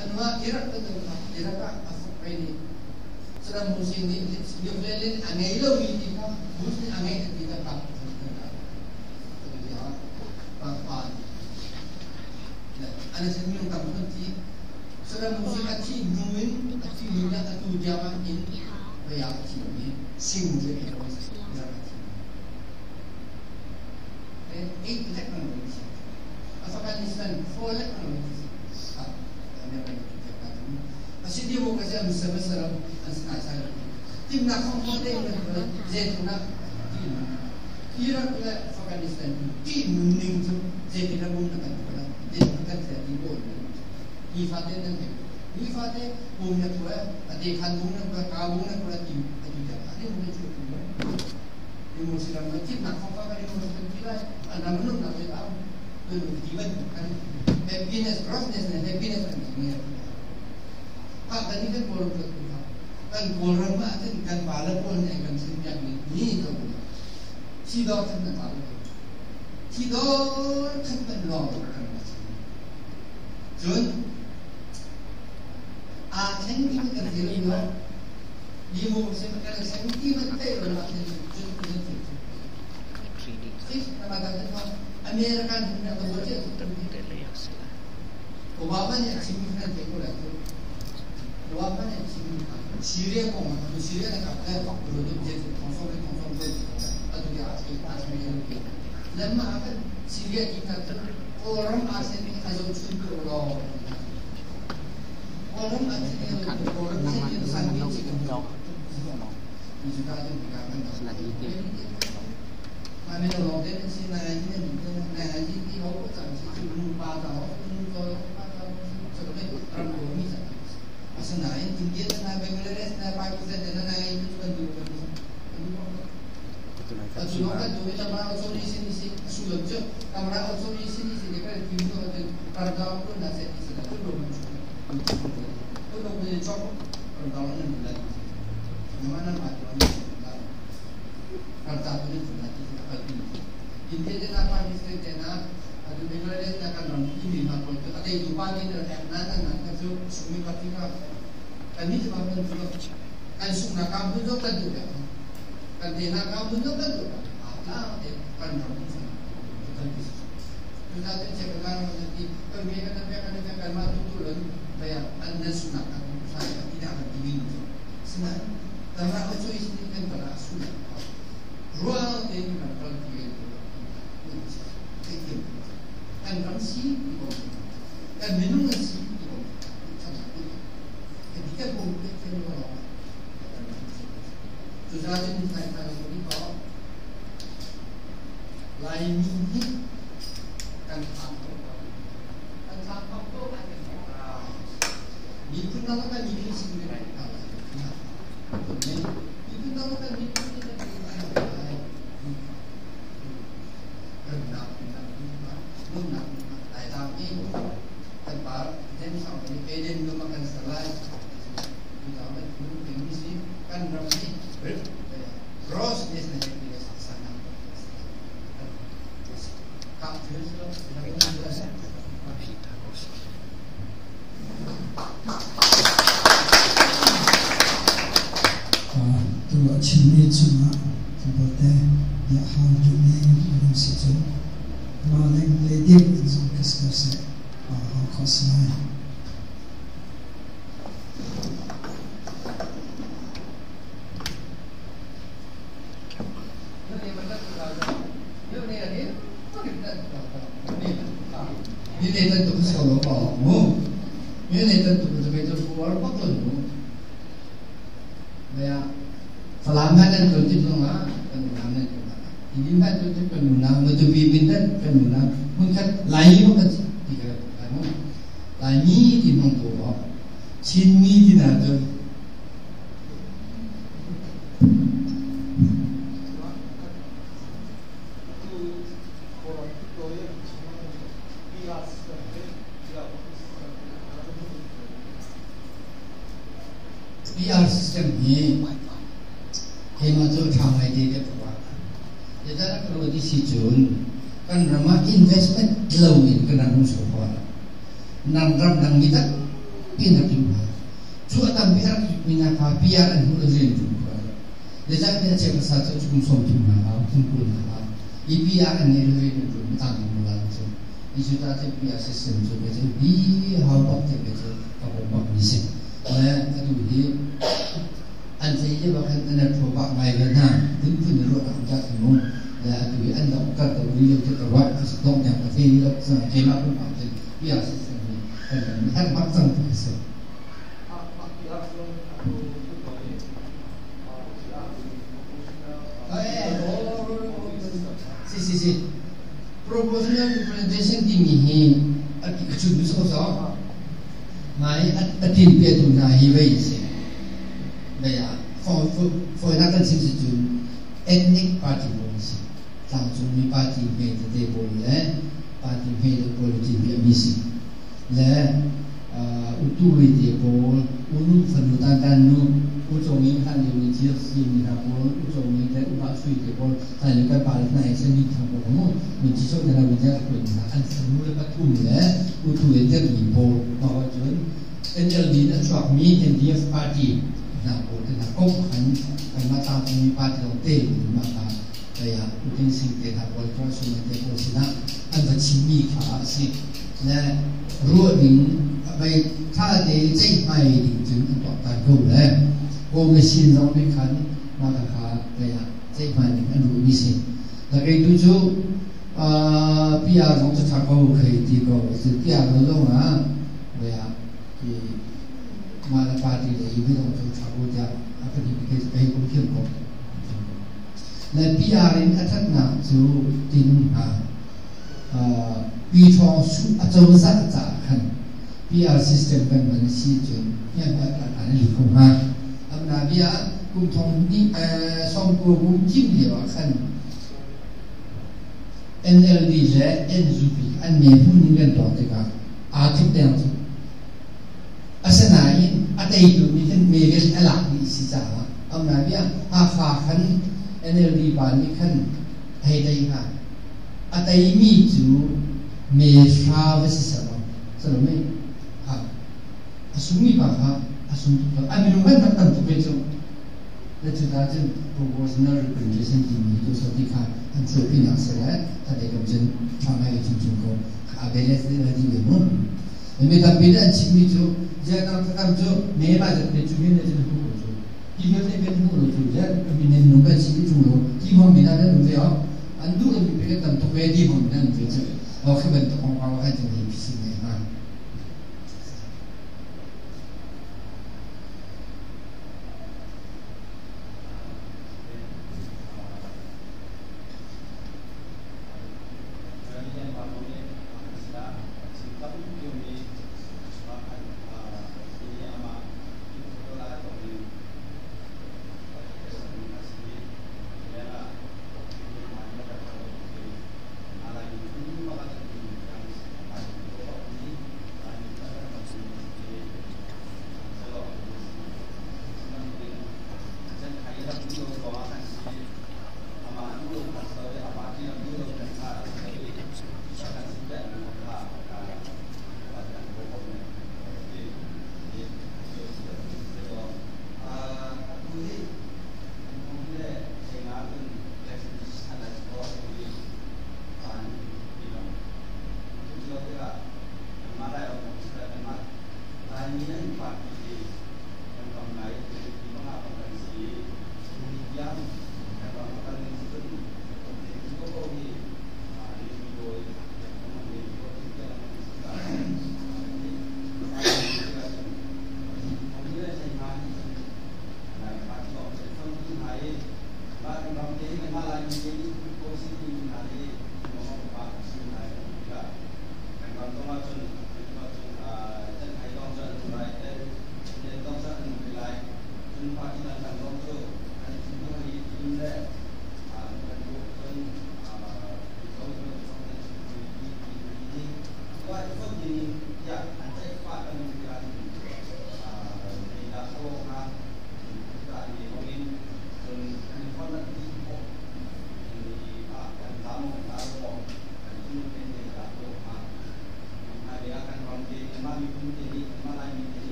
Anu ah Iraq kan do kha Iraq ah a fak ve ni. Saddam Hussein nih nuclear in a ngei lomi ti kha Bush nih a ngeih an ti kha kap an sin minung tam kan ti Saddam Hussein a thi hnu in a thi hnu in atu tiang ah in vaya a thi mi sing cu a thi 8 lakh man thi Afghanistan 4 lakh man thi Asi democracy an sama saram an sanai sai timnak hong ko te zeitunak Iraq le Afghanistan ti ning cu zeitin ram na kan ko la zeitin kan thla ti bo ni fate nan he ni fate bum na thua ate khan bum na thua ka bum na thua ti atu ta ate bum na chu tu ni mo siram na tip nak khong ka ni mo kan ti lai an ram nu na te ta tu ti ban kan happiness grossness na happiness an ti ne ka kan ni kan kawl kan kan kawl ram ma kan kan pa la pawl ne kan sin piak ni ni to thi do khan na pa la thi do khan kan lo kan cun a thleng ti kan thil lo ni mu sim kan thleng ti man te lo na thleng cun cun cun American na ko che Obama nih a chimmi khan te ko lai cu Obama nih a chimmi kha Syria kong ah Syria na kap le ro dum je thong som le thong som ko atu ya a thei a thei lamma ah kan Syria ti kha Kawlram a sen a zo chun ko lo Kawlram a sen Kawlram sen san mi chi kan ni chu ta tu ka kan ma me lo de si na ni na ni ti ho ko chang si chu nu pa ta ho nu to pa ta so le ram ko mi sa Asinain India na Bangladesh na Pakistan na na itu kan du kan du Atu no kan du ita mara authority ni si sulom chu kamara authority ni si dekat tim tu kan parda ko na se ni si na tu lo man chu tu lo ni chok parda na ni la mana ma tu ni parda tu ni na ti ka ti India na Pakistan na atu Bangladesh na kan ram ini ma ko tu ate du pa ni na na na na ka chu sumi ka ti ka kan ni ma kan tu kan sung na kam tu kan tu kan te na kam tu kan tu a la te kan ram tu kan ti tu ta te che kan ram ti kan me kan me kan me kan ma tu tu lo kaya an na sung na kan sa ka ti na kan ti ni sina tara o chu is ni kan tara su na ruang te ni kan kan ti kan ram si kan minung si ketika bumi keluar Cucaah thai thai ni ko Lai mi hi kan tham ko kan tham ko miphun dang kan miphun sin kan miphun dang kan miphun kan nak nak nak lai lam i kan par den sang ni eden lu makan salai kan ram ni gross national happiness sana kak Tu a chimmi cungah tlawmpalte bia hal duhmi minung si cu mah leng le ding in zong ka si ko seh hal khawh si lai. 你那顿都小了吧？我，你那顿都是为了出玩不多没呀？Falam nan tu ti zong ah kan nunam nan tu Ini kan tu ti kan nunam tu pi pin tan kan nunam mun khat lai mo kan ti ka lai mo lai mi ti mong tu bo Chin mi ti na tu PR system hi keimah cu ṭha ngai te ka tuah. Zeicahtiah ka ruah ti si cun kan ram ah investment lo in kan ram hung so khawh. Nan ram dang mi tampi Tampi an rak luh hna. Cu a tampi a rak lutmi hna kha PR an hmuh lo rian an ṭuan khawh lo. Zeicahtiah a cheukhat cu kum 30 hna hau, kum 20 hna hau. I PR an ngeih lo rian an ṭuan mi tang lo lai cu. I cu ta cu PR system cu kei cu bi hau bak te kei cu ka bawm bak mi si. Le atu hi an thei lio ah khan an ṭhaw bak ngai ve hna. Phunphun in ruahnak an dah mu. Le atu hi an dong kar to ri lo te ka ruah. A dong tiang ka thei lo. Keimah pumpak cun PR system hi kan ram nih herh bak cang ti a si. Si si si. Proportional representation timi hi a chun tu sawsawh mai a tin piatu hna hi vei a si. Vei ah fawinak kan chim si cun ethnic party pawl an si. Tlangcungmi party hme tete pawl le party hme deuh pawl a tin piahmi si. Le utu te pawl unu fanu tantan nu u cong in hlan lio ni thil si mi hna pawl u cong in le upa sui te pawl hlan lio kan pa le hna i sen min thang pawl mu min chi so te na win a tuan hna an fanu le pathum le utu le der mi pawl ma wa cun NLD na chuak mi NDF party hna pawl te hna kong khan kan ma tlang mi party long te ma ka kaya utin sing te hna pawl tra su te pawl sinah an va chim mi kha a si le ruah ding vai tha te ceihmai ding cun an tuaktan ko le commission zong nih khan mah kha kaya ceihmai ding an ruh mi si la kei tu cu PR zong cu tha ko khei ti ko PR lo zong ah vaya ki mah le party le hi zong cu tha ko tiah a ka ti kei kei ko thiam ko le PR in a thatnak cu tin hnga Pi Thawng Su acozah caah khan PR system kan hman a si cun hnianghniah an lut ko hnga. Amna bia kum thong hnih sawmkua kum thim lio ah khan NLD le NUP an me hmun in kan tuak tikah aa tluk deng cu. Asinain a teitu nih khan me vel a lak dih si caah amna bia Hakha khan NLD pa nih khan hei tei hna. A teimi cu me hra va si seh law, selo mei ha a sungmi pa kha a sung tuk lo. A minung kan rak tam tuk ve cu. Le cucaah cun proportional representation timi hi tu ti kha an chuahpinak si le a lei kam cun ṭha ngai ve chinchin ko. A balance le di ve mu. Mi tampi nih an chimmi cu ziah tam cu me ma zat pe cu hin le cun hu ko cu. Ti vialte kan hmu lo cu ziah mi nen nung kan si ṭung lo. Ti hmang mi hna nan um ve awk. An duh lomi pe kan tam tuk ve ti hmang mi nan um ve cu. Aw khi bantuk kongkau ah khan hi phisi ngai hnga.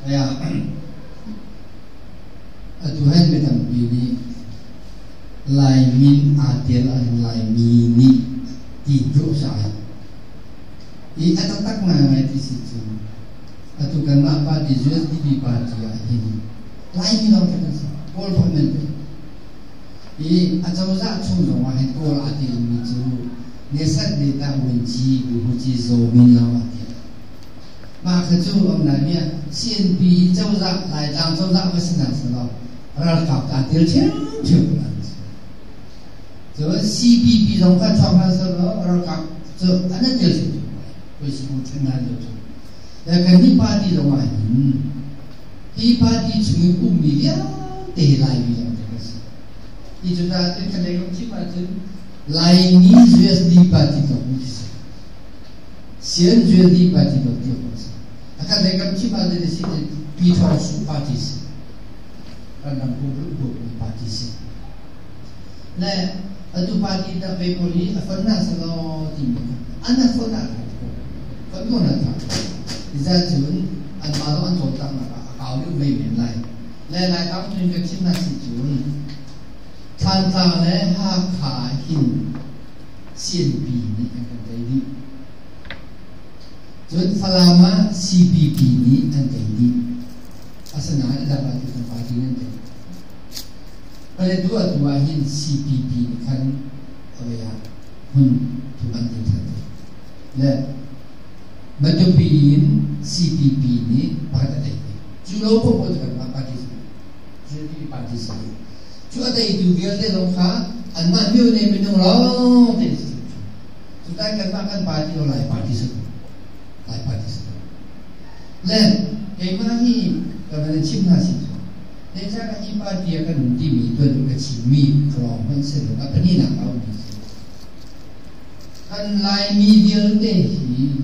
Aya atu hen mi tampi nih Lai min aa tel an Laimi nih ti duh sa i a taktak ngaingai ti si cu atu kanmah party USDP party ah hin Laimi lawng te kan si, Kawl government te i acozah chung zong ah hin Kawl aa telmi cu Nesat Data Wunci Buhuci Zaw Min lawng aa tel. Mah kha cu am lai mi CNP hi cozah Laitlang cozah va si hna selaw ralkap aa tel ṭhiamṭhiam ko lai. Cun CPP zong kha chuak hna selaw ralkap cu an tel ṭhiamṭhiam ko lai. Puisi kong ṭhen hna lio cu. Le kannih party zong ah hin hi party chung i ummi vialte hi Laimi lawngte kan si. Hi cu ta cun kan lei kan chim ahcun Laimi USD party tlok mi si. Sian USD party tlok ti awk si. A kan lei kan chim ahcun si Pi Thawng Su party si. Kan ram pumruk mi party si. Le atu party da ve pawl hi a fon na salo ti mi an a fon ah fon ko na tha. Iza cun an ma zong an cawlcangh nak ah a kau deuh ve men lai. Le Laitlang cun kan chim hna si cun Thantlang le Hakha hin CNP nih an kan tei dih. Cun Falam ah CPP nih an tei dih. Asinain a dang ah tu kan party nan tei. Paletwa tu ah hin CPP nih khan awei ah hmun thum an tei than te. Le Matupi in CPP nih pakhat a tei ve. Cu lo paoh cu kanmah party si. CPP party si. Cu a teitu vialte zong kha anmah myo ne minung lawng te si. Cu tai kanmah kan party lo Lai party si. Lai party si. Le keimah hi ka van chim hna si cu. Zeicahtiah hi party ah kan um timi tuan ka chimmi lawng hmanh si lo. A pahnihnak a ummi si. Kan Laimi vialte hi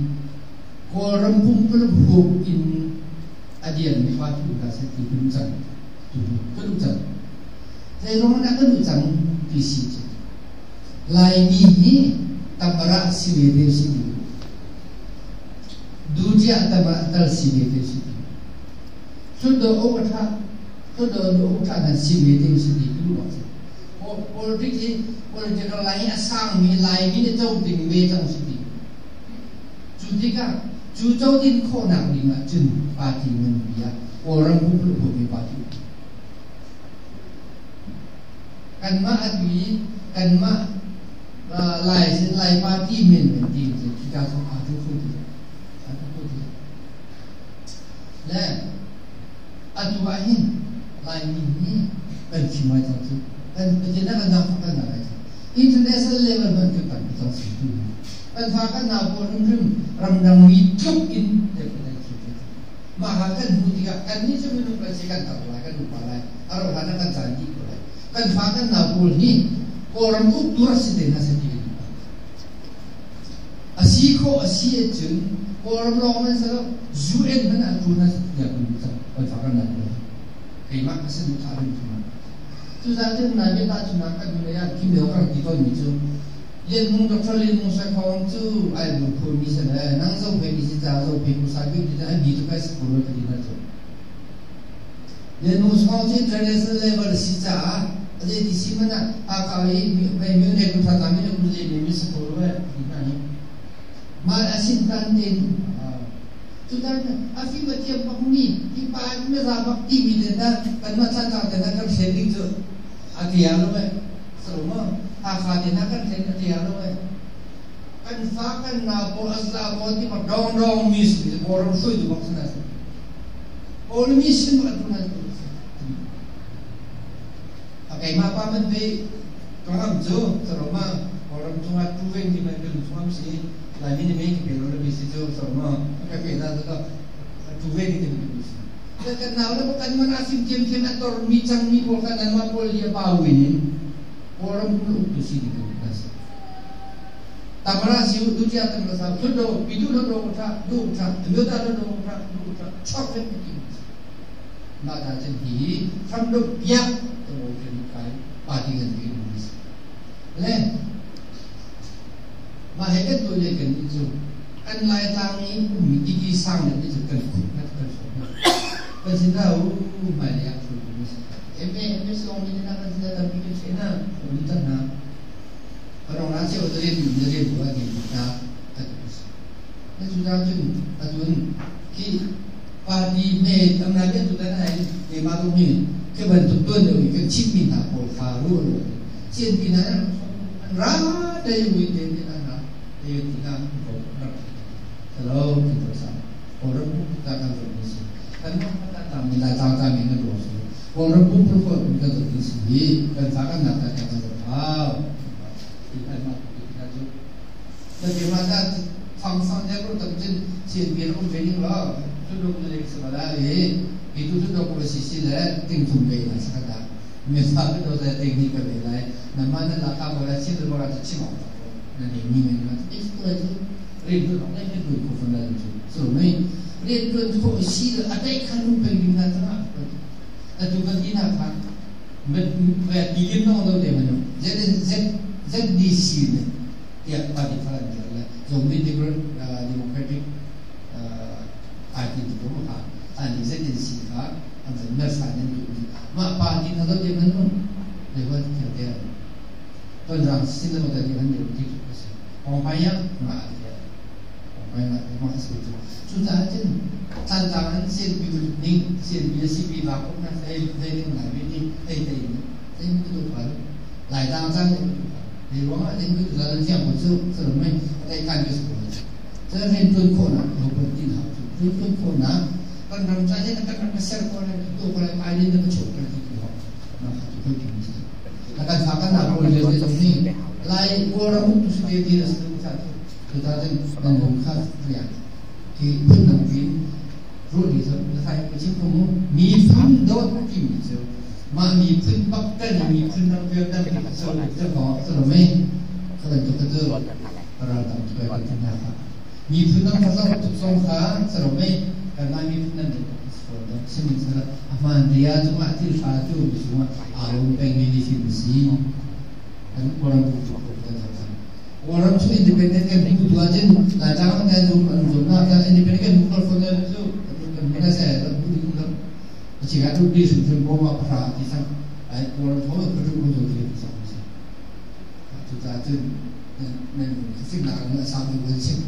Kawlram pumpuluk huap in a dianmi party um hna seh ti kan cang. Kan um cang. Zeiruang dah kan um cang ti si cu. Laimi hi tamara si ve te si ti. Dujiah tamara tal si ve te si ti. Hluttaw upa hluttaw nu upa hna si ve te si ti tu bak si. Politics hi political lai hi a sangmi Laimi nih co ding ve cang si ti. Cu tikah cu co din khawhnak ding ah cun party nganpi ah Kawlram pumpak huapmi party kanmah atu i kanmah Lai sin Lai party men kan ti cu khika zong aa tu kho ti aa tu kho ti le atu ah hin Laimi hi kan fim ai cang cu kan Pathian kan zaangfah kan ngai cang international level hmanh kan kan cang si tu kan fa kan nau pawl hrimhrim ramdang mi tluk in kan thim ve mah ha kan hmuh tikah kan nih cu minung kan si kan tar lai kan upa lai a rauh hlan ah kan caan dih ko lai kan fa kan nau pawl hi Kawlram uktu rak si te hna seh ti kan a si khawh a si ahcun Kawlram lawng man si lo UN hmanh ah tu hna tiah kan duh cang kan fa kan nau pawl keimah ka si duh thah ding cu cucaah cun nai bia tahchunhnak kan hun ah kim lio ka rak ti tawnmi cu Lian Hmung Dr. Lian Hmung Sai Khawng cu ai bur phurmi si le nang zo phei ni si ca zo phei ku sai bi ti ai bi tu kai si ko ka ti na cu Lian Hmung Sai cu international level si caah a zei ti si man ah a ka i mei mi ne ku tha ta mi ne ku le mi si ko ro ti na ni ma asin tan tin cutan a fim a thiam bak mi hi pa na za bak ti mi te na kan ma chan te na kan thlen ding cu a tia lo e so ma Hakha te na kan thlen a tia lo e kan fa kan nau pawl azla pawl ti ma dong dong mi si borom shui du bak sana si pawl mi sin ma tu na a keima pa man ve kangam cu saroma borom chungah tu ven ti man kan chungam si Laimi nih mei pe lo mi si cu so ma ka pe na to tu ve ni te mi si kan kan nau le kan man asim thiam thiam a tor mi chang mi pawl kan nan ma pawl lia ba win Kawlram pul uk tu si ni kan na si tamara si u du tia tam sa thu do pi du do do tha du tha du ta do do tha du tha chok ve ti ma ta chen hi tham do pia to chen kai party ngan bi ni si le Mah he kan tuah kan nih cu kan Laitlang i ummi tiki sang nih cu kan khup kan kan hrawk hna. Kan sin na u hmailei ah hruaitu na si. MA MS lawng nih na kan sin tampi kan si na kan tan na. Parong na cheu na rian na rian tu ah ni na kan si. Na cu ta cun atun khi party me tam na bian tu tan ai me ma tu mi ke bantuk tuan deuh i kan chim mi hna pawl kha ru ru cien pi na ra dai wi te te na na te ti na ko rak hello ti to sa Kawlram pumpi ta kan zoh mi si kan mah ta ta mi lai tlang ta mi na ruang si Kawlram pumpi ko kan zoh mi si hi kan fa kan nak ta kan zoh hau ti kan mah ti ka cu na ke ma ta fang sang ne ro tam chin chin pi um ve ning lo tu dok ne lek sa la e i tu tu dok ko si si le ting thum ve na sa da me fa ke do za ting ni ka ve lai na ma na la ka bo la chin bo la chi ma na ni ni me na ti tu la chu rian tuan awk le tuan kho fawn lai cu so mei rian tuan khawh si le a tei khan um peng ding hna tangah atu kan ti na kha ti lim nong do te manu Z Z ZDC ne tiah party thar an dir le Zomi Democratic Party ti ko kha ani ZNC kha an zan mer sa nan tu ma party na do te manu le wa thil te ton rang sin na ta ti han dir ti Ongpaya nga tiah ongpaya nga ti ma si cu cucaah cun tlantlang an CNP ning CNP le CP va ko na thei thei ding lai ve ti thei thei in thei mi tu phan lai tang cang ni tu phan ni ruang ah ding tu zan thiang ko cu salam mei thei kan bi su cu rian tuan khawh nak ho pon tin hau cu rian tuan khawh nak kan ram ca ne kan ram ser ko le tu ko le pai din na chok kan ti tu ho na kha tu ko ti a kan fa kan nak ro le le zong ni lai kawlram uk tu si te ti na si ta tu ta ten nan hong kha ria ki phun dang pin ru ni so na thai ko chim ko mu mi phun dot ti mi chu ma mi phun bak tan mi phun dang vial dang ti so so ko so lo me khalan tu ka tu ral tam tu ka tin na kha mi phun dang kha zong tuk zong kha so lo me kan ma mi phun nan de Sihmanhsehlaw a hmaan ria cungah thil ṭha cu mi cungah aa lawm pengmi mifim a si. Kan Kawlram bu cu kan zoh cang. Kawlram cu independent kan hmu tu ahcun Laitlang an zum an zumnak kan independent kan hmu kal fawn lai cu kan hmu na se kan hmu ding lo. A chika tu bi hrimhrim bawm ah pahra ti sang ai Kawlram tho ka tu ko ti sang si. Cucaah cun nan fimnak a sang mi kan chim.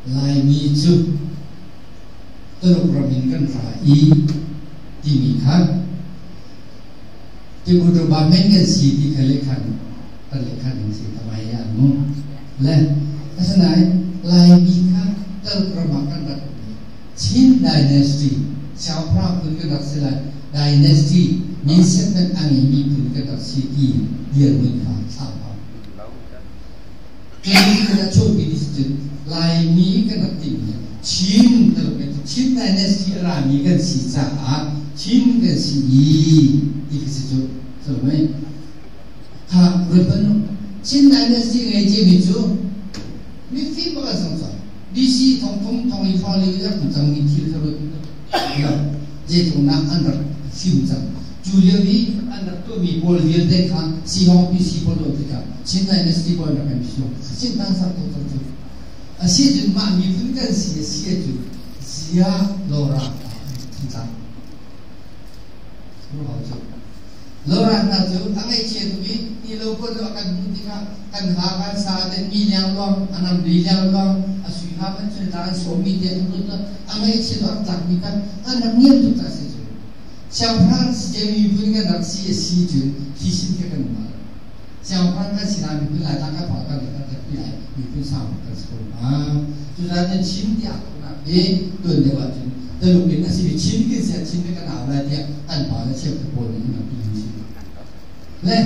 Laimi cu Tuluk ram in kan ra i timi kha Timur ba men kan si ti kha lehkhan kan lehkhan in si tamai an mu le asinain Laimi kha Tuluk ram ah kan rak um i Chin Dynasty Siangpahrang phun kan rak si lai Dynasty minset kan a ngeimi phun kan rak si ti dirhmun kha thlah hau. Cun kan a chuahpi ti si cun Laimi kan rak timi Chin kan rak Chin Dynasty a rami kan si caah Chin kan si i ti khi si cu. So mei. Kha ruat Chin Dynasty ngei cimi cu mifim pakhat zong cu BC thong thum thong li thong li rak cangmi thil kha ruat lo zeitluknak an rak fim cang. Cu lio i an rak tuahmi pawl vialte kha Sihong PC pawl tuah tikah Chin Dynasty pawl rak kan fiong Chin tang sak tu cu a si cun mah miphun kan si a si cun zia lora thantlang cu Lora hna cu a ngaihchia tuk i ti lo pawl a kan hmuh tikah kan ha kan sa te mi liangluang a nam li liangluang a sui ha kan cun la an sawmmi te an rut a ngaihchia tuk an tlakmi kha an rak ngiam tuk ta si cu siangpahrang si te miphun kan rak si a si cun hi sin kha kan um siangpahrang kan si lai miphun lai tlang kan pa kan kan rak pi lai miphun sang kan si ko cucaah cun Chin tiah nak hi tuan deuh ahcun Tuluk in a si Chin kin sia Chin kan au lai tiah an pa le cheu pawl nih an ti mi si le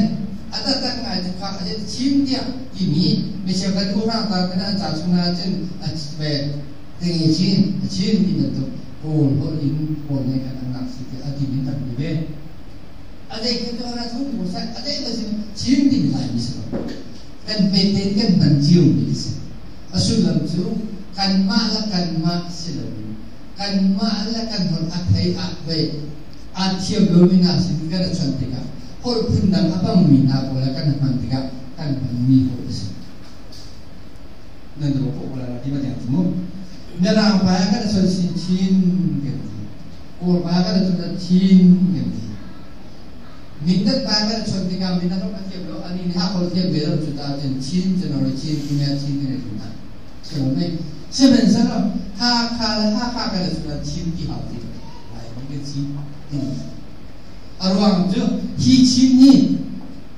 a taktak ngai cu kha a Chin tiah timi mi cheu kan urang ta kan an ca chung ah cun a ve tingi Chin a Chin ti bantuk Kawl holh in Kawl nih kan an nak si tiah a ti mi tam ve a dei kan tu ana thung mu sai a dei ba sin Chin ti mi lai mi si kan peten kan hman cio mi si a sullam cu kanmah le kanmah si loin kanmah le kan holh a thei ah vei aa thiam lomi hna sin kan i chawnh tikah holh phundang a hmangmi hna pawl le kan hman tikah kan hmanmi holh a si. Nan ro ko la ti ma tiang mu. Mirang pa kan chon sin chin kan ti. Kawl pa kan chon chin kan ti. Mindat pa kan chon tikah mindat a thiam lo ani nih ha khol thiam ve lo cu ta cun Chin cun Chin kimia Chin kan i na. Sihmanhsehlaw Hakha le Hakha kan chungah Chin ti hau ti lai kan Chin ti. A ruang cu hi Chin hi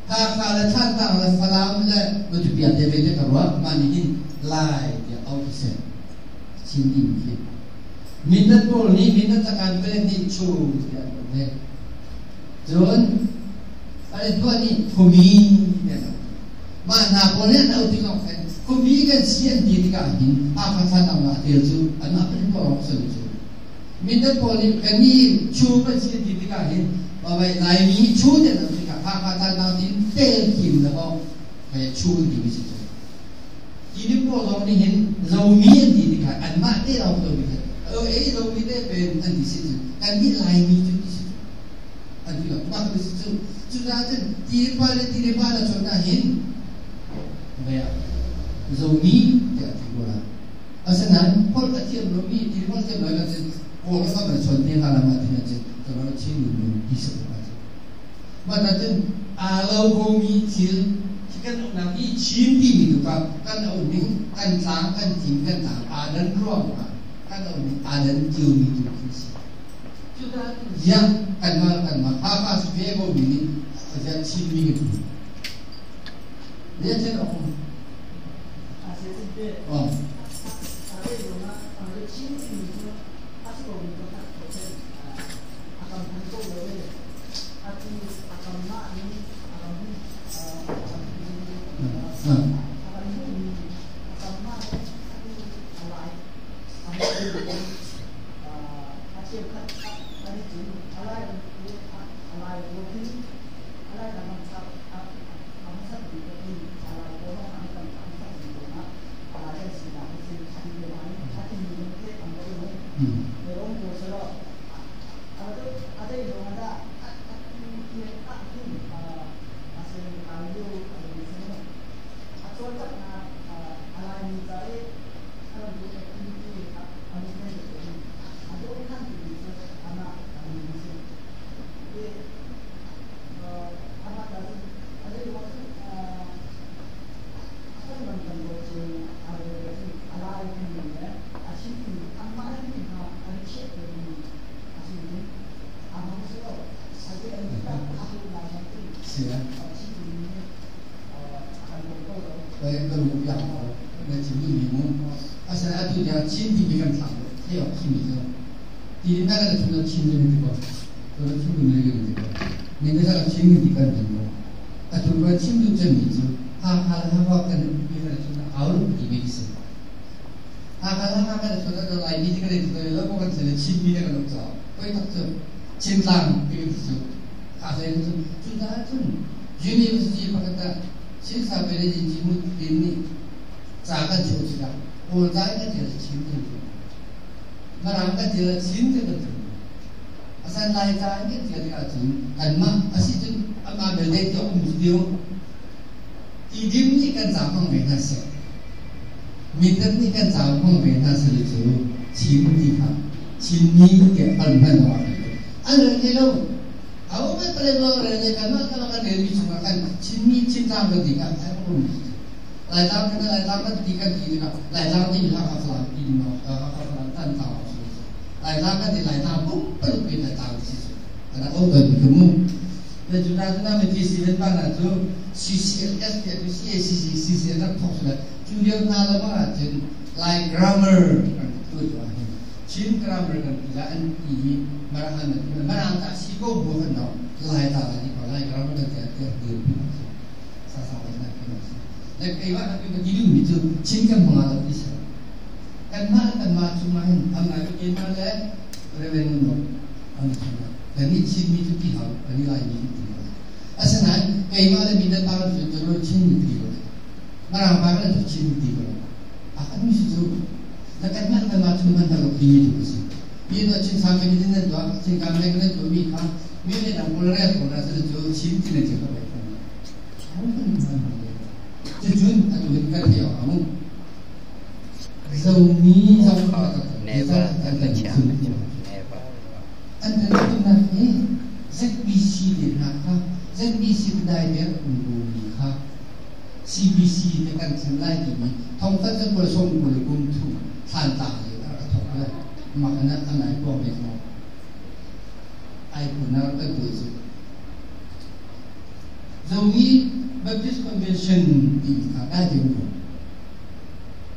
Hakha le Thantlang le Falam le Matupi te ve te ka ruah mah nih hin Lai tiah auh a si. Chin ti mi khi. Mindat pawl nih Mindat takan pelek nih chu tiah an auh ve. Cun Paletwa nih Khumi tiah an auh. Mah hna pawl nih an auh tikah khan Khumi kan si an ti tikah hin Hakha Thantlang ah tel cu anmah Paletwa lawng si lo cu. Mindat pawl nih kannih chu kan si an ti tikah hin Laimi chu tiah an auh tikah Hakha Thantlang tiin tel thim dahkaw chu an timi si cu. Tidim pawl zong nih hin Zomi an ti tikah anmah te lawng Zomi kha ei Zomi te pen an ti si cu kannih Laimi cu ti si cu an ti lo mah tu si cu cucaah cun tiripa le tiripa na chawnh ah hin vei ah Zomi tiah ti ko la asinain holh a thiam lomi tiripa thiam lo kan cun kawl a kan chawnh te hna la mah ti cun cun Chin mi ti si ko mah ta cun aa lo komi thil khi kan umnak i Chin timi tu kha kan ning kan tlang kan thing kan tlang aa dan ruang ah kan ning aa dan cio mi tu khi si ziah kanmah Hakha si ve ko mi nih ziah Chin mi kan ti ziah chen ok oh Chin ti mi kan thlah thei awk khi mi cu ti na kan chung Chin mi ti ko to Chin mi kan ti ko mi na Chin mi ti kan ti ko atu kan chim duh cemmi cu Hakha le Hakha kan mi kan chung au lu ti mi si Hakha le Hakha kan chung da Lai mi ti kan ti lo ko kan se Chin mi kan um cho koi tak cu Chin tlang ti kan ti cu kha se cu cu da cun University pakhat ah Chin Sape le Yin Mu Tin nih ca kan chuah tikah Kawl ca in kan tial Chin kan tial. Mirang kan tial Chin kan kan tial. Asan Lai ca in kan tial tikah cun kanmah asi cun amah belte ti um dio. Tidim nih kan ca hmang ve hna seh. Mitat nih kan ca hmang ve hna seh cu Chin ti kha Chinmi tiah kan hman awk an rel thei lo. Au kan pale lo rel le kanmah kan kan relmi chungah kan Chinmi Chinram kan ti kha ai um. Laitlang kan Laitlang kan ti kan ti tikah Laitlang ti Hakha Falam ti no Hakha Falam tan tlang Laitlang kan ti Laitlang pumpak pe Laitlang ti si ana o kan ka mu. Le cu na na mi TC len pa na cu CCLS ti tu CACC CCL rak thok sila cu lio na la ma cun Lai grammar kan tu tu ah hin Chin grammar kan ti la an ti hi marahan na ti marang ta si ko bu kan no Lai ta la ti ko Lai grammar kan ti ti ti sa sa na ki na le kei wa na ki ti mi cu Chin kan manga la ti sa kan ma kan ma chu ma hin am na ki ma le revenue no am na kan ni Chin mi cu ti hau kan ni Lai mi cu ti hau asinain keimah le mi na pa cu cu Chin mi ti ko Marang pa kan cu Chin mi ti ko a kan mi cu na kan mah kan mah chung kan lo ti mi tu si mi no Chin sa ke ni nan to Chin kam le kan to mi kha mi ne dang pol re ko na cu Chin ti ne ti ko cu cun atu hin kan thei amu Zomi zong Never kan chia never. An kan tumnak hi ZBC te hna kha ZBC dai der um mi kha CBC te kan thlen lai timi thongkhat cu kul sawm kul kum thu thlan tlang le a rak thok le makana an ai ko ve ko ai kunar kan tu cu Zomi Baptist Convention ti kha dai te ko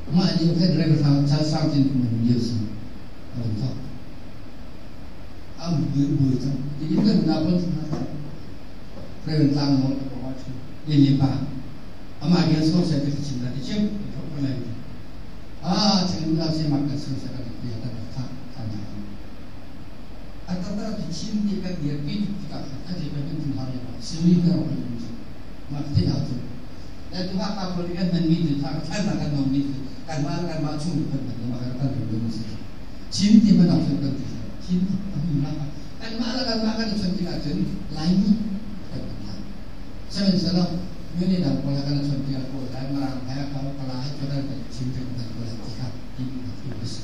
mah ni khat reng sang chan sang tin kum lio si a van thok am bui bui cang ti kan na pon reng tlang mo ni ni pa ama gen so se te chin na ti chim thok ko lai a chen la se mak ka so se ka ti ta ta ta na a ta ta ti chin ti ka dir pi ti ka ka ti ka tin ha ya simi ka ro ni ma te ha tu le tu ha ka ko ni kan mi tu tha ka na kan no mi kan ma kan ma chung kan kan ma kan kan lu si chin ti ma na kan ti chin ma kan ma la kan ma kan chon ti ka chen lai ni kan ma seven sala mi ni dang ko la kan chon ti ko lai ma rang ha ka ka la ha chon kan chin ti kan ko la ti ka ti ti bis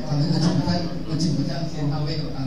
啊，这个讲，我请我讲先到位啊。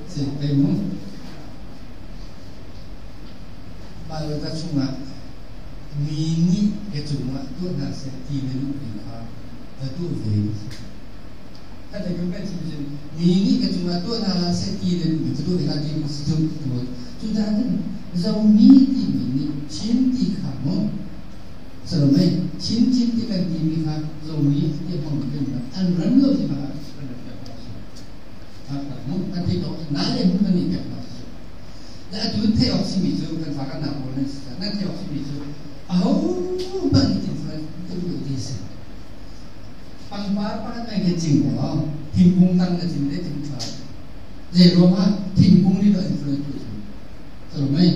是对mu Bible ta chungah mi nih ka cungah tuah hna seh ti na duhmi kha va tuah ve. Kan thei kan chim cun mi nih ka cungah tuah hna hlah seh ti na duhmi va tuah ve hlah ti si cu cucaah cun Zomi timi nih Chin ti kha mu salomei Chin Chin ti kan timi kha Zomi ti hmang kan an ram lo ti kha kan rak piak hna si kan thei ko na le hmun kan i piak hna si le atu theih awk simi cu kan fa kan nak pawl nan si nan theih awk simi cu aho hmanh nih influence ka duh ti si pangpar pakhat mai ke cing ko thingkung tang na cin le thing tha zei ruang ah thingkung nih dah influence tu cu salomei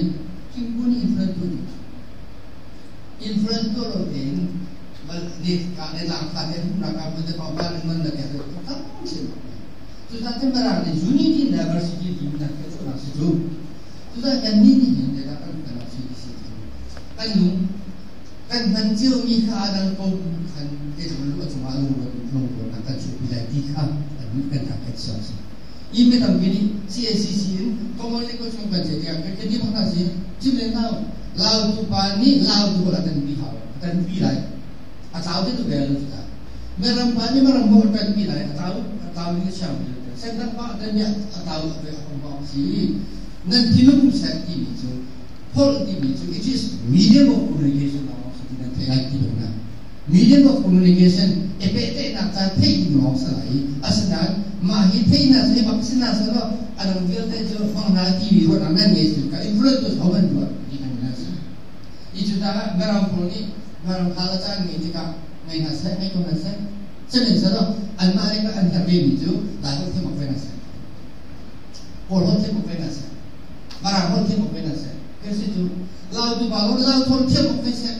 thingkung nih influence tu influence tu lo tein ni ka ne lang kha te hum ra ka mun te pangpar man na ke tam sin cucaah cun Mirang nih unity in diversity ti nak ke cu si cu cucaah kan nih nih hin kan kan si si kan lung kan hman cio mi kha adang ko khan te cu lu chungah lung lung lung kan chuh pi lai ti kha kan Nih kan target siang si. I mi tampi nih CACC in common language kan kan che tiah kan ti bak na si. Chim len hau. Lau tu pa nih lau tu a tan pi hau. A tan pi lai. A tlau te tu ve lo ta. Meram pa nih meram ho tan pi lai. A tlau a tlau ni siang pi. Sen pa tan mi a tlau a ve a hong si. Nan thinlung set ti mi cu holh timi cu it is medium of communication lawng si ti nan theih lai ti lo na. Medium of communication e pehtlaihnak ca theih ding lawng si lai. Asinain mah hi theihnak cu hi bak si na selaw a dang vialte cu hmang hna timi ruahnak nan ngei si ka influence tu ho man ruah ti kan na si. I cu caah Mirang pawl nih Mirang hla le caan ngei tikah ngei hna seh, ngei ko hna seh. Sihmanhsehlaw anmah nih an herh ve mi cu Lai holh thiam awk ve hna seh. Kawl holh thiam awk ve hna seh. Mirang holh thiam awk ve hna seh. Kan si cu Lautu pa lawng Lau holh thiam awk ve seh.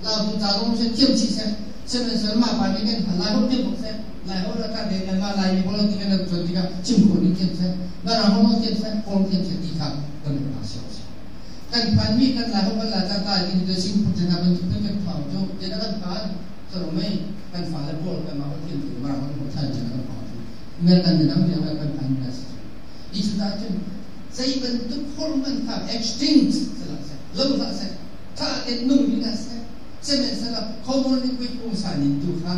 Lautu ca lawng seh thiam chih seh. Sihmanhsehlaw mah pa nih kan Lai holh thiam awk seh. Lai holh a kan nan mah Laimi pawl ti kan rak cawn tikah chim khawh ning thiam seh. Mirang holh thiam seh, Kawl thiam seh ti kha kan rak hna siang seh. Kan phanmi kan Lai holh kan Lai ca ta ti cu Singapore te hna bantuk kan kan phang cu te na kan phan Salomei kan fale pawl kan mah holh thiam cu Mirang holh holh than kan phang cu American ni dang tiang kan phan mi si i cu ta cun zei bantuk holh hmanh kha extinct sila seh lo hlah seh tha te nung mi na seh sihmanhsehlaw common language pungsan in tu kha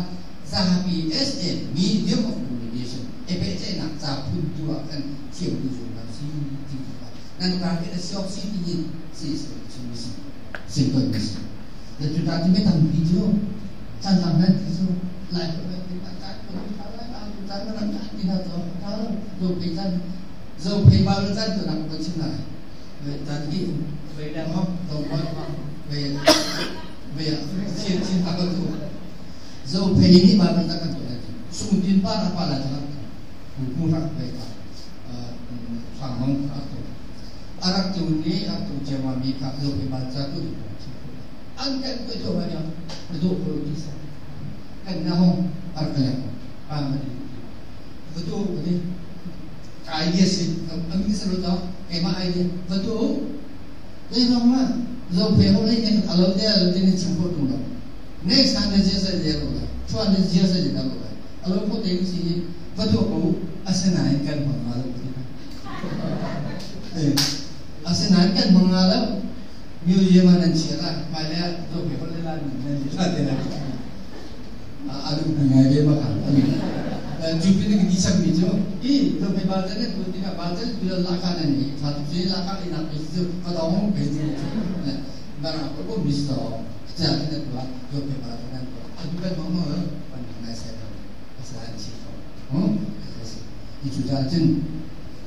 zapi as a medium of communication e pehtlaihnak ca phun tu ah khan thiam tu zuam hna si ti kha nan target a siok si ti in si si si simple mi si na cu ta ti me tampi cu chan tam nan ti cu lai ko ti pa ta ko ti pa lai ba tu chan ram ta ti na to ta lo zo pe chan zo pe ba lo chan to na ko chim na ve ta ti ve da mo to mo ve ve chin chin ta ko tu zo pe ni ba ta ka to na ti sung tin pa na pa la ta ku ku rak ve ta sang mong a to arak tu ni a tu jema mi kha zo pe ba cha tu an kan ko jo ma ya do ko ti sa kan na hong ar ka ya pa ma di va tu ni idea si am ni sa lo ta ke ma idea va tu le no ma zo pe ho le ne alo de alo de ni chim ko tu lo ne san de je sa je lo la chuan de je sa je da lo la alo ko te ni si va tu ko asinain kan hmang nga lo ti asinain kan hmang nga lo museum ah nan chia la hmailei ah zo pe hol le la nan la te la alu ngai ve ma kha cu pin ni sak mi cu i zo pe ba te ne tu ti ka ba te tu la ka na ni tha tu se la ka ina pe chu ka dong pe chu na ra ko ko mis to cha ti na tu zo pe ba te nan tu atu kan mong mo pan ngai sai to asa an chi to hm i chu cha chin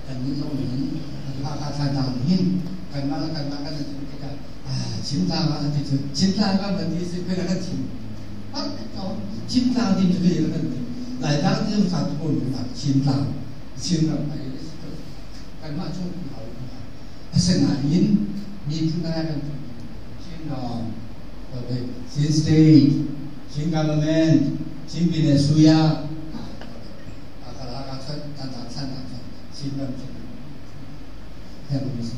kan ni zong hin ha kha tha dang hin kan ma kan ma kan chu ti ka chim tlang ah ti cu chim tlang ah ban ti si pe kan chim pak to chim tlang ti cu ke kan ti lai tlang ti sa tu ko na chim tlang chim ram ai kan ma chung hau asinain mi phun na kan Chin dong Chin state Chin government Chin pine suya akala ka chan tan tan chan tan Chin ram chin he bu si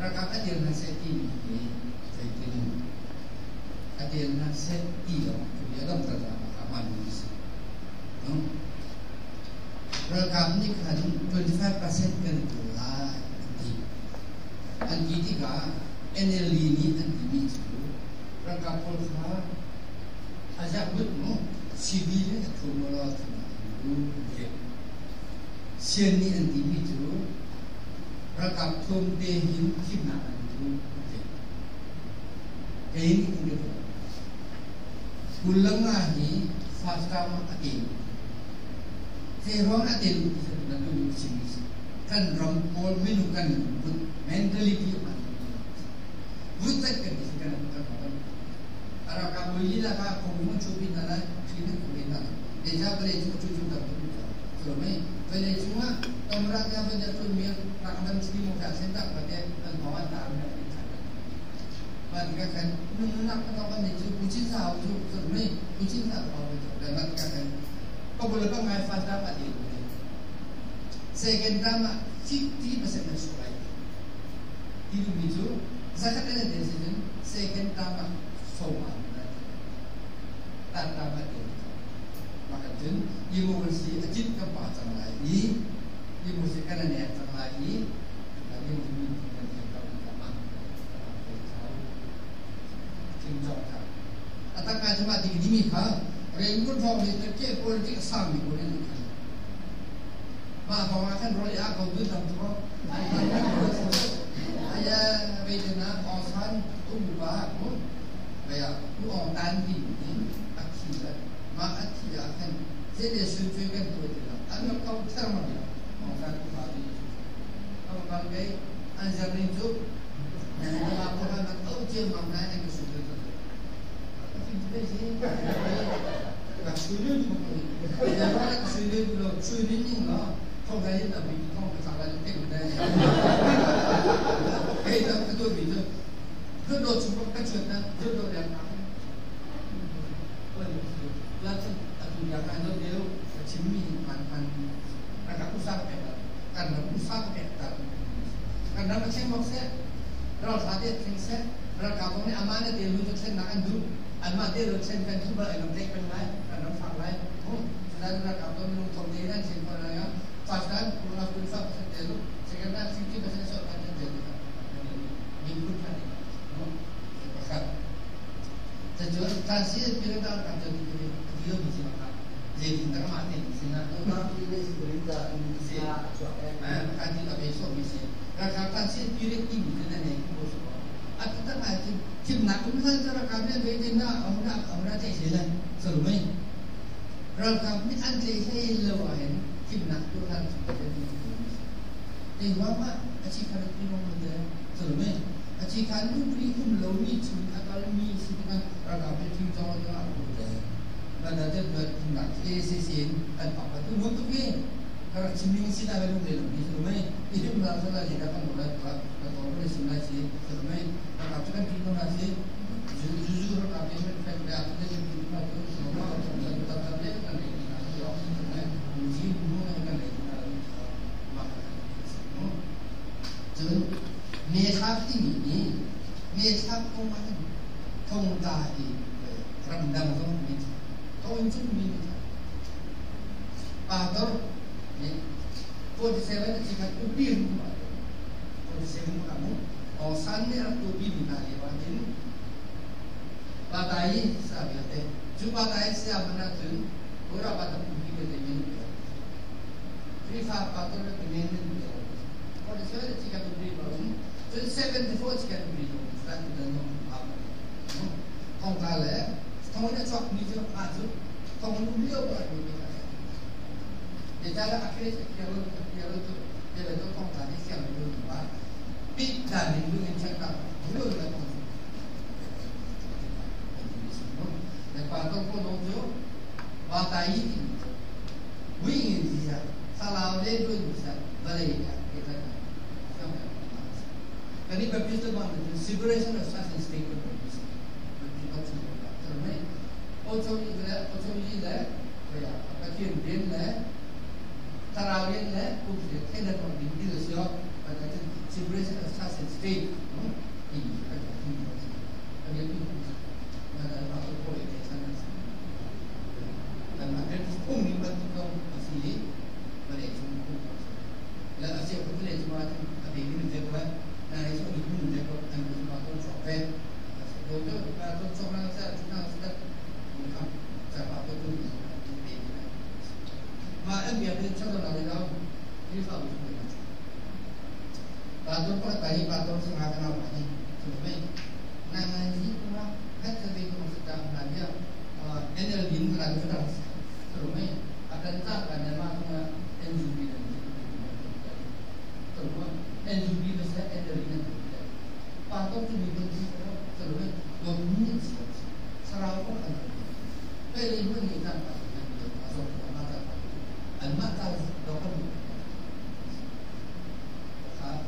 Ralkap a dir hna seh timi hi zeitin a dir hna seh ti lawng khi a dam tak a hmaanmi a si. Ralkap nih khan 25% kan tu lai an ti. An ti tikah NLD nih an timi cu ralkap pawl kha a ziah mu civil in a thum law thum an Sian nih an timi cu ralkap thum te hin thimnak an tu an ti. Kei nih kan ka tuah. 25 hi first term a te. Zei ruang a te lu ti na tu lu chim si. Kan ram pawl minung kan lungput mentality a hman. Vut kan ti kan kan kan Ralkap lila kha kong chu pin na lai thin ku in na deja bale chu chu chu tam tu cha so mai bale chunga tamra ka ba ja tu mi rakdam chi mo ka sen tak ba te kan hawan ta na pin cha ma ka kan nun nak ka ba ni chu kuchin sa au chu so mai kuchin sa au chu da ma ka kan ko bole ba ngai fa ta pa ti second time 50% na su lai ti mi chu zakat na decision second time soma tan tam a ti maka cun democracy a cit kan pa cang lai i democracy kan nek cang lai i democracy kan kan kan kan thing cong kha atak ngai cuma ding dimi kha rengun thong ni ke politics sang mi ko ne khan ma thong ah khan roi a ko du tam to aya ve na awsan um ba ko 哎呀，不往单地啊起来，嘛啊起啊看，这个水水更多的了，俺们搞这么的，往山不发的，他们刚给按下民族，那个不看那都见嘛，那那个水水多的，这些，那水流不可以，然后那个水流不了，水流拧了，放在那边，放个啥来就对不对？哎，这个对比着。rất đồ chúng ta các chuyện đó rất đồ đẹp Cun 74 chikan mi zong kan dan zong a thong tla le thong in a chuak mi cu a cu thong in um lio ko a mi kha te ta la akhir akhir akhir cu te le to thong tla ni siang lu ba pi dan in lu in chak ka lu la thong le pa to ko no cu wa ta yi wi in si sa salau le lu sa vale ya ke ta ka kani Baptist bang separation of church and state Baptist 欧洲一个欧洲一来， 对呀， 把天边来， 他那边来， 不是天天讲领地的时候， 把这 separation of church and state， 嗯， 第一个第一个， 那边并不是， 那个把都过来给参加， 但那边公民们都是， 把那种公民， 那而且不是什么， 啊，别人这块， 那你说你不能这个， 那你什么都装备。 我就啊，都做那个在，做那个在， 我看在把都都 ma em biar dia contoh dari tahu ini selalu seperti Patung pun tadi patung setengah kenal lagi sebenarnya nang ini cuma kan seperti itu maksudnya belanja energi ini lagi sedang sebenarnya akan tak kan maksudnya NUB dan terus NUB besar energi dan patung itu dibentuk sebenarnya 有面子，sarau kan 被问你看吧， อันมาเจ้าเราก็ดูครับ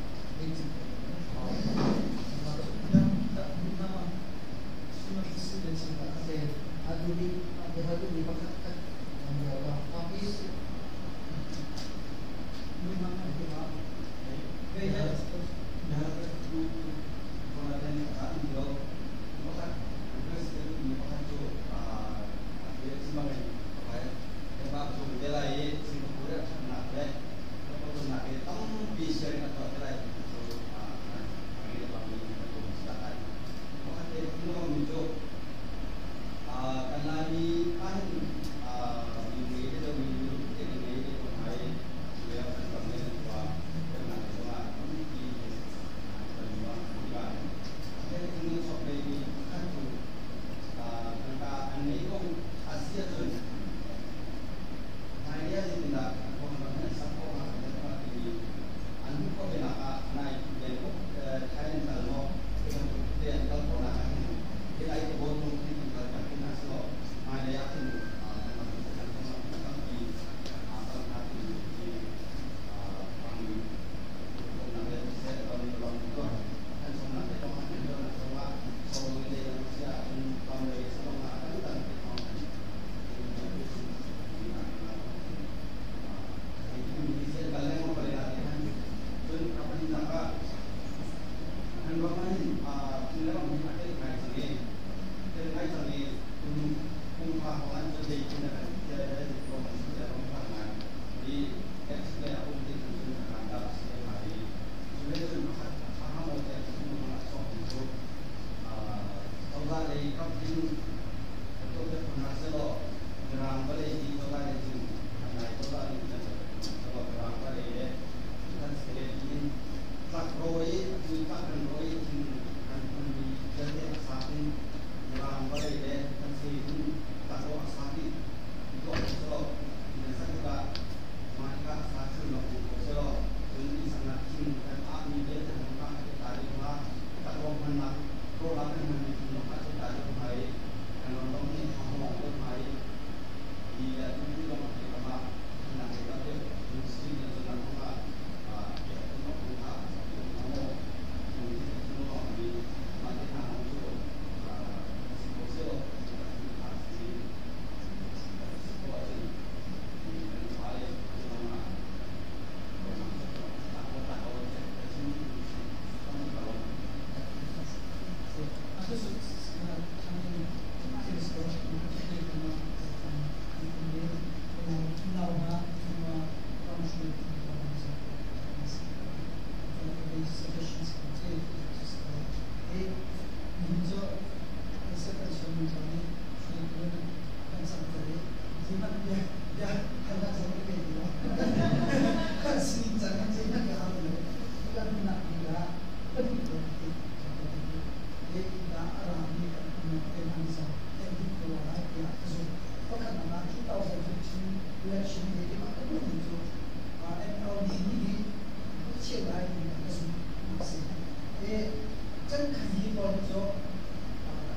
Kan hi pawl cu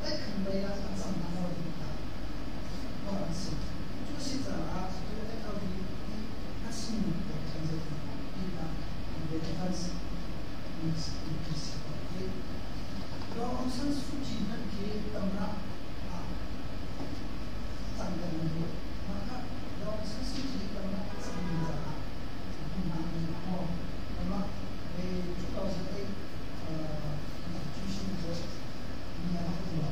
tlaihkhan lei ah a cang hna lo ding kha hmuh an si. Cu a si caah cu NLD i a chimmi pawl khan zeitindah tiah an relevance ti si ko hi. Daw Aung San Suu Kyi hmanh khi tamrah ah cang deuh hi. Mah kha Daw Aung San Suu Kyi tamrah a cangmi caah hmunhma an ngah maw? Amah 2008 constitution cu mi a rak um lo.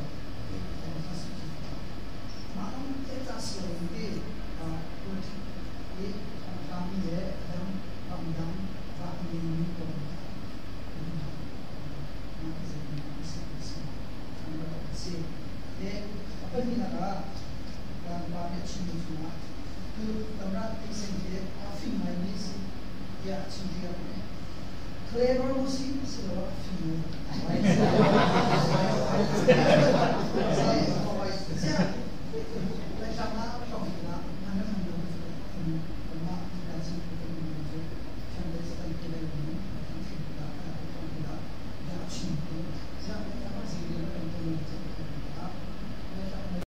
Mah te ca si lo in ti politic i thongtlami le a dang ramdang vahmi mi pawl si. A pahnihnak ah kan pa nih a chimmi chungah tu tamrat ting hi a fim ngaimi a si tiah a chim tikah clever mu si asiloah fim.